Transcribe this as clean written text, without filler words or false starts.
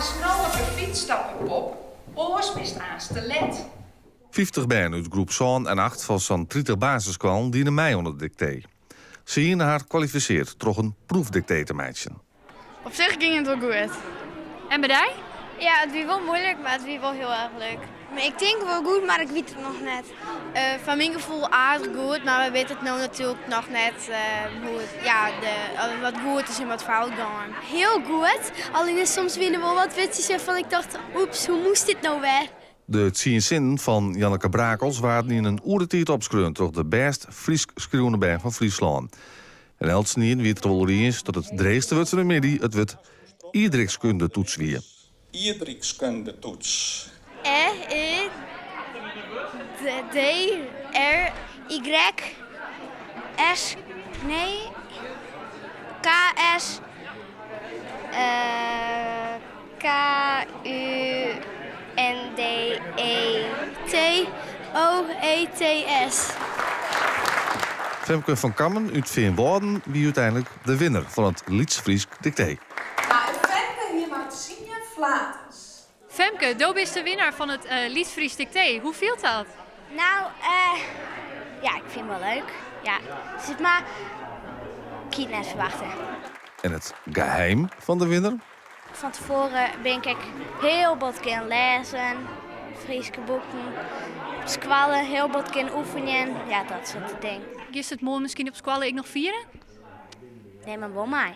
Moatst no op 'e fyts stappe, Pop, oars bist aanst te let. 50 bern út groep sân en acht fan sa'n 30 basisskoallen diene mei oan it diktee. Se hiene har kwalifisearre troch in proefdiktee te meitsjen. Op sich gyng it wol goed. En by dy? Ja, it wie wol muoilik, mar it wie wol hiel erch leuk. Ik tink wol goed, mar ik wit it noch net. Foar myn gefoel aardich goed, mar we witte it no natuerlik noch net hoe it, ja, de, wat goed is en wat fout gien. Hiel goed, allinne soms wiene der wol wat wurdsjes wêrfan ik tocht, oeps, hoe moast dit no wer? De tsien sinnen fan Janneke Brakels waarden yn in oere tiid opskreaun troch de bêst Frysk skriuwende bern fan Fryslân. En eltsenien wie it der wol oer iens dat it dreechste wurd fan de middei it wurd ierdrykskunde-toets wie. Ierdrykskunde-toets. E, I, D, R, Y, S, nee, K, S, K, U, N, D, E, T, O, E, T, S. Femke van Kammen út Feanwâlden wie úteinlik de winner fan it Lyts Frysk Diktee. No, Femke hie mar tsien flaters. Femke, do bist de winner fan it Lyts Frysk Diktee. Hoe fielt dat? No, ja, ik fyn it wol leuk. Ja, sis mar, ik hie it net ferwachte. En it geheim fan de winner? Fan tefoaren bin ik ek hiel bot gean lêzen, Fryske boeken, op skoalle hiel bot gean oefenjen, ja, dat soarte dingen. Giest it moarn miskien op skoalle ek noch fieren? Nim him wol mei.